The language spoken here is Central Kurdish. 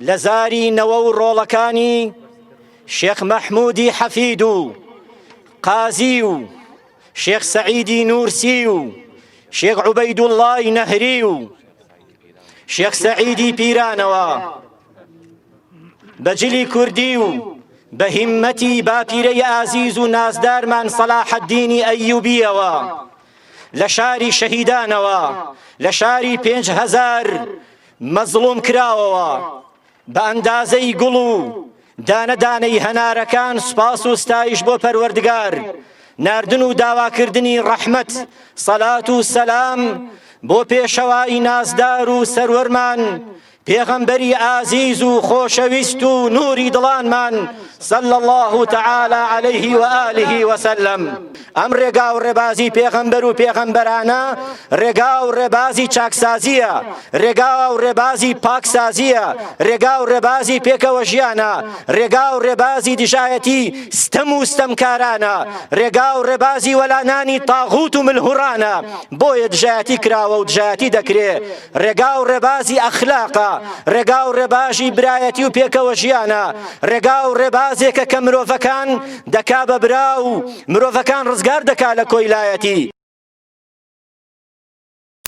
لە زاری نەوە و ڕۆڵەکانی شێخ مەحموودی حەفید و قازی و شێخ سەعیدی نوورسی و شێخ عوبەیدوڵڵای نەهری و شێخ سەعیدی پیرانەوە بە جلی کوردی و بە هیممەتی باپیرەی ئازیز و نازدارمان سەلاحەدینی ئەیوبیەوە لە شاری شەهیدانەوە لە شاری 5000 مەزڵوم کراوەوە بە ئەندازەی گوڵ و دانە دانەی هەنارەکان سوپاس و ستایش بۆ پەروەردگار ناردن و داواکردنی ڕەحمەت سەلات و سەلام بۆ پێشەوای نازدار و سەروەرمان پێغەمبەری ئازیز و خۆشەویست و نوری دڵانمان صلی الله تعالی علیه و آله وسلم ئەم ڕێگا و ڕێبازی پێغەمبەر و پێغەمبەرانە ڕێگا و ڕێبازی چاکسازیە ڕێگا و ڕێبازی پاکسازیە ڕێگا و ڕێبازی پێکەوە ژیانە ڕێگا و ڕێبازی دژایەتی ستەم و ستەمکارانە ڕێگا و ڕێبازی وەلانانی تاغوت و ملهوڕانە بۆیە دژایەتی کراوە و دژایەتی دەکرێ ڕێگا و ڕێبازی ئەخلاقە، ڕێگا و ڕێباژی برایەتی و پێکەوە ژیانە، ڕێگا و ڕێبازێکە کە مرۆڤەکان دەکا بە برا و مرۆڤەکان ڕزگار دەکا لە کۆیلایەتی.